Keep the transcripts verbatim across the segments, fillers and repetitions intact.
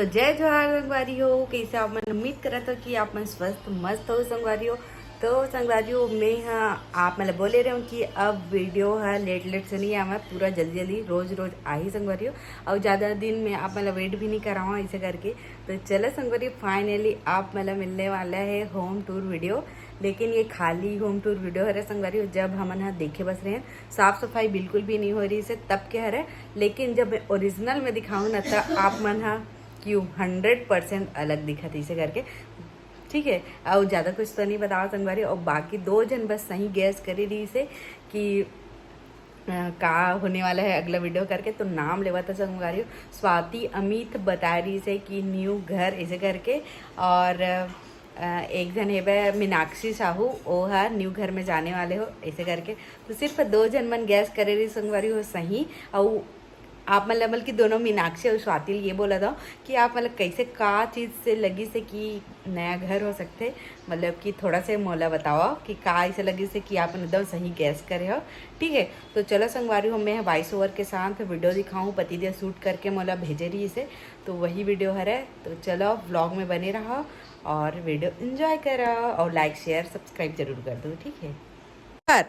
तो जय जोहार संगवारी हो, कइसे आप मन? उम्मीद करत हो कि आप मन स्वस्थ मस्त हो संगवारी हो। तो संगवारी हो, मैं ह आप मन ल बोले रहे हूँ कि अब वीडियो ह लेट लेट से नहीं आवा, पूरा जल्दी जल्दी रोज रोज आही संगवारी हो। और ज़्यादा दिन में आप मन ल वेट भी नहीं करावा ऐसे करके। तो चलो संगवारी, फाइनली आप मन ल मिलने वाला है होम टूर वीडियो। लेकिन ये खाली होम टूर वीडियो हरे संगवारी हो, जब हमन ह देखे बस रहे, साफ सफाई बिल्कुल भी नहीं हो रही से तब के हरे। लेकिन जब ओरिजिनल में दिखाऊँ ना, तो आप मन ह क्यों हंड्रेड परसेंट अलग दिखत इसे करके। ठीक है, और ज़्यादा कुछ तो नहीं बताओ संगवारी। और बाकी दो जन बस सही गैस करे रही से कि अ, का होने वाला है अगला वीडियो करके। तो नाम लेवा था संगवारी हो, स्वाति अमित बता रही से कि न्यू घर ऐसे करके। और अ, एक जन हेबे मीनाक्षी साहू, ओ हर न्यू घर में जाने वाले हो ऐसे करके। तो सिर्फ दो जन मन गैस करे रही संगवारी हो सही। और आप मन ल बल्कि दोनों मीनाक्षी और स्वाति ल ये बोला था कि आप मतलब कैसे का चीज़ से लगी से कि नया घर हो सकते, मतलब कि थोड़ा से मोला बताओ कि का ऐसे लगी से कि आप एकदम सही गैस करे हो। ठीक है, तो चलो संगवारी हो, मैं वॉइस ओवर के साथ वीडियो दिखाऊँ, पतिदेव शूट करके मोला भेजे रही से, तो वही वीडियो हरे। तो चलो व्लॉग में बने रहो और वीडियो एंजॉय करो और लाइक शेयर सब्सक्राइब जरूर कर दो, ठीक है। पर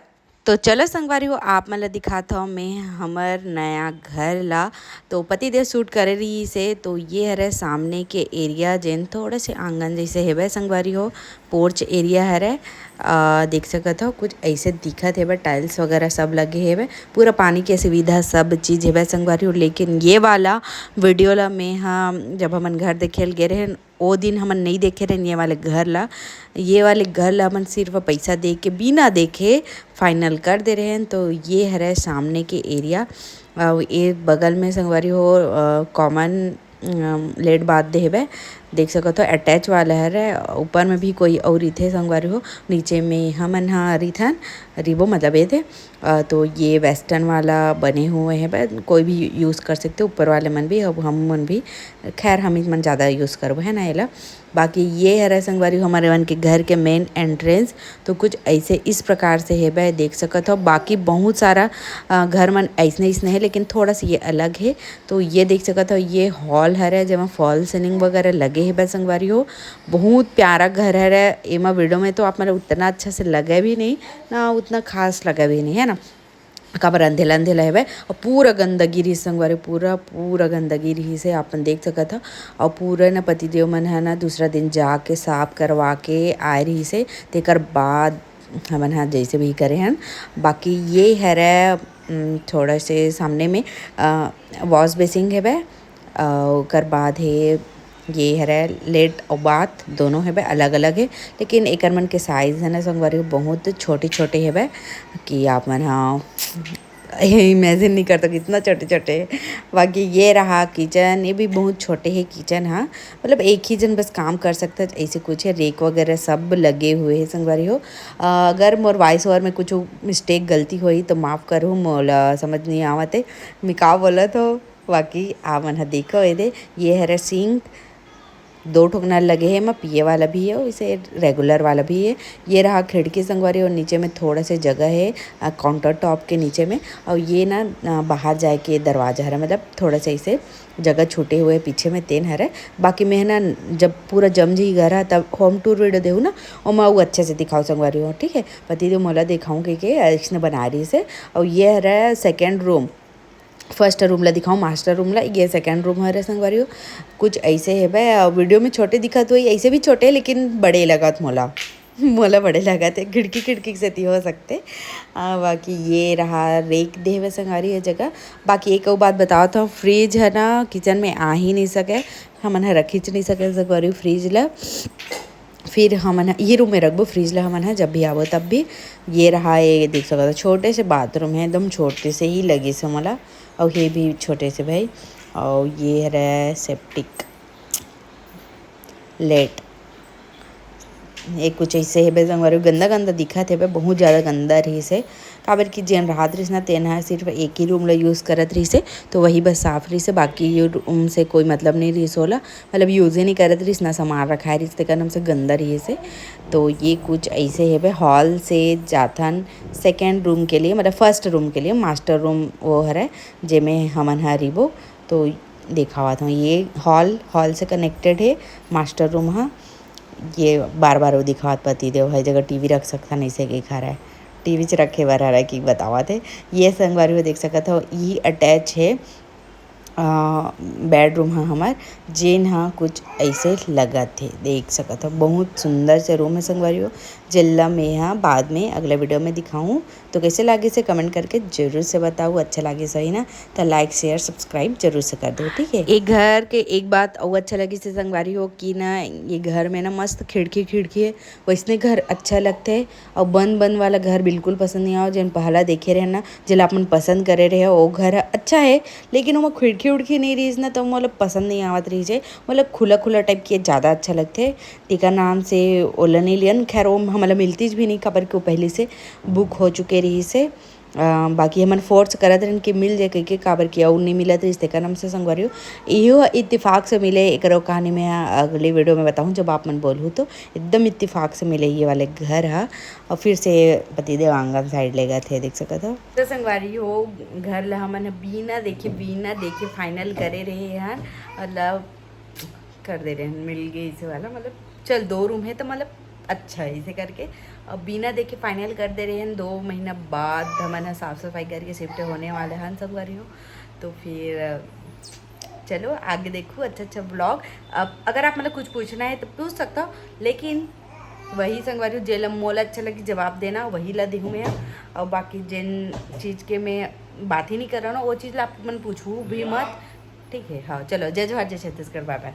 तो चलो संगवारी हो, आप मन ल दिखात हव मैं हमर नया घर ला। तो पतिदेव शूट करे रही से, तो ये हरे सामने के एरिया, जेन थोड़ा से आंगन जैसे हेबे संगवारी हो, पोर्च एरिया हरे। अ, देख सकत हो कुछ ऐसे दिखत हेबे, टाइल्स वगैरह सब लगे हेबे, पूरा पानी के सुविधा सब चीज़ हेबे संगवारी हो। लेकिन ये वाला वीडियो ला मैं ह जब हमन घर देखे ल गे रहेन, ओ दिन हमन नहीं देखे रहेन ये वाले घर ला। ये वाले घर ला हमन सिर्फ पैसा दे के बिना देखे फाइनल कर दे रहेन। तो ये हरे सामने के एरिया। अउ ए बगल में संगवारी हो, अ, कॉमन, अम, लेट बाथ दे हेबे, देख सकत हो अटैच वाला हरे। ऊपर में भी कोई और रहिथे संगवारी हो, नीचे में हमन ह रहिथन, रिबो मतलब ए थे। अ, तो ये वेस्टर्न वाला बने हुए हेबे, कोई भी यूज़ कर सकते, ऊपर वाले मन भी, अब हम मन भी, खैर हम मन ज़्यादा यूज़ करबो है ना एला। बाकी ये हरे संगवारी हो हमर मन के घर के मेन एंट्रेंस। तो कुछ ऐसे इस प्रकार से हेबे, देख सकत हो। बाकी बहुत सारा, अ, घर मन ऐसने ऐसने है, लेकिन थोड़ा सा ये अलग है। तो ये देख सकत हो, ये हॉल हरे जेमा फॉल सीलिंग वगैरह लगे हेबे संगवारी हो। बहुत प्यारा घर हरे। एमा वीडियो में तो आप मन उतना अच्छा से लगे भी नहीं ना, उतना खास लगे भी नहीं है ना, काबर अंधेला अंधेला हेबे। और पूरा गंदगी रही संगवारी, पूरा पूरा गंदगी रही से आप मन देख सकत हो। और पूरा न पतिदेव मन है ना दूसरा दिन जाके साफ करवा के आए रही से, तेकर बाद हमन ह जैसे भी करे हन। बाकी ये हरे, उम, थोड़ा से सामने में, अ, वॉश बेसिन हेबे। अ, ओकर बाद हे ये हरे लेट अउ बाथ दोनों हेबे, अलग-अलग हे, लेकिन एकर मन के साइज हे ना संगवारी हो बहुत छोटे-छोटे हेबे कि आप मन ह इमेजिन नहीं कर सकते इतना छोटे-छोटे हे। बाकी ये रहा किचन, ये भी बहुत छोटे हे किचन ह, मतलब एक ही जन बस काम कर सकता है, ऐसे कुछ है। रेक वगैरह सब लगे हुए हैं संगवारी हो। अ, अगर मोर वॉइस ओवर में कुछ मिस्टेक गलती होई तो माफ़ करो, मोला समझ नहीं आवत है मैं का बोलत हो। बाकी आप मन ह देखो एदे, ये हरे सिंक, दो ठोक नल लगे हे, एमा पिए वाला भी हे, इसे रेगुलर वाला भी हे। ये रहा खिड़की संगवारी और नीचे में थोड़ा से जगह हे, अ, काउंटर टॉप के नीचे में। और ये ना, अ, बाहर जाए के दरवाजा हरे, मतलब थोड़ा सा इसे जगह छूटे हुए पीछे में तेन हरे। बाकी में ना जब पूरा जम जी घर ह तब होम टूर वीडियो देहू ना, ओमा अउ अच्छे से दिखाओ संगवारी हो, ठीक है। पति देव मोला दिखाऊँ के, के इसने बना रही से। और ये हरे सेकेंड रूम, फर्स्ट रूम ला दिखाऊँ, मास्टर रूम ला। ये सेकेंड रूम हरे संगवारी हो, कुछ ऐसे हेबे। वीडियो में छोटे दिखत होई, ऐसे भी छोटे लेकिन बड़े लगत मोला, मोला बड़े लगत है, खिड़की खिड़की से हो सकते। आ, बाकी ये रहा रेक देवे संगवारी ये जगह। बाकी एक अउ बात बताओ तो, फ्रिज है ना किचन में आ ही नहीं सके, हमन ह रखीच नहीं सके संगवारी फ्रिज ला। फिर हमन ह ये रूम में रखबो फ्रिज ला हमन ह जब भी आबो तब भी। ये रहा, ये देख सकत हो छोटे से बाथरूम है, एकदम छोटे से ही लगे से मोला। और ये भी छोटे से भाई, और ये हरे सेप्टिक लेट। ये कुछ ऐसे हेबे संगवारी, गंदा गंदा दिखत हेबे, बहुत ज़्यादा गंदा रहिस हे। काबर कि जेन राहत रहिस ना, तेन ह सिर्फ एक ही रूम ला यूज़ करत रहिस हे, तो वही बस साफ रहिस हे, बाकी ये रूम से कोई मतलब नहीं रहिस ओला, मतलब यूज़ ही नहीं करत रहिस ना, सामान रखाए रहिस, तेकर नाम से गंदा रहिस हे। तो ये कुछ ऐसे हेबे, हॉल से जाथन सेकेंड रूम के लिए, मतलब फर्स्ट रूम के लिए, मास्टर रूम वो हरे, जेमे हमन ह रिबो। तो दिखावत हूँ। ये हॉल, हॉल से कनेक्टेड है मास्टर रूम हा। ये बार बार वो दिखावत पति देव है, जगह टीवी रख सकता नहीं से के घर है, टीवी च रखे बर हरा कि बतावत है। ये संगवारी हो देख सकत हो, यही अटैच है बेडरूम हा हमर, जेन हा कुछ ऐसे लगत है, देख सकत हो बहुत सुंदर से रूम है संगवारी हो, जेला मैं हा बाद में अगला वीडियो में दिखाऊँ। तो कैसे लागे से कमेंट करके जरूर से बताओ, अच्छा लागे सही ना तो लाइक शेयर सब्सक्राइब जरूर से कर दो, ठीक है। एक घर के एक बात और अच्छा लगी से संगवारी हो कि ना ये घर में ना मस्त खिड़की खिड़की है, वैसने घर अच्छा लगते है। और बंद बंद वाला घर बिल्कुल पसंद नहीं आओ, जेन पहला देखे रहे ना, जेला अपन पसंद करे रहे वो घर अच्छा है, लेकिन ओमा खिड़की उड़की नहीं रहीस ना तो मोला पसंद नहीं आवत रहीस है। मोला खुला खुला टाइप के ज़्यादा अच्छा लगते। टीका नाम से ओला नहीं लियन, खैर वो हमला मिलतीच भी नहीं, काबर कि वो पहले से बुक हो चुके रहीस है। अ, बाकी हमन फोर्स करत रहन कि मिल जाए कहिके, काबर कि अउ नहीं मिलत रहीस, तेकर नाम से संगवारी हो। इहो इत्तेफाक से मिले, एकरो कहानी मैं अगले वीडियो में बताऊँ जब आप मन बोलहू तो। एकदम इत्तेफाक से मिले ये वाले घर हा। और फिर से पतिदेव आंगन साइड ले गए थे, देख सकत हो। तो संगवारी हो, घर ला हमन ह बिना देखे, बिना देखे फाइनल करे रहे हन, मतलब कर दे रहे हन, मिल गए इसे वाला, मतलब चल दो रूम है तो मतलब अच्छा है इसे करके। अब बिना देखे फाइनल कर दे रहे हैं। दो महीना बाद हमन ह साफ सफाई करके शिफ्ट होने वाले हैं संगवारी हो। तो फिर चलो आगे देखो अच्छा अच्छा ब्लॉग। अब अगर आप मतलब कुछ पूछना है तो पूछ सकता हो, लेकिन वही संगवारी हो, जेला मोला अच्छा लगी जवाब देना, वही ला देहूँ मैं। और बाकी जिन चीज़ के मैं बात ही नहीं कर रहा ना, वो चीज़ ला आप मन पूछू भी मत, ठीक है। हाँ चलो, जय जोहार, जय छत्तीसगढ़, बाय बाय।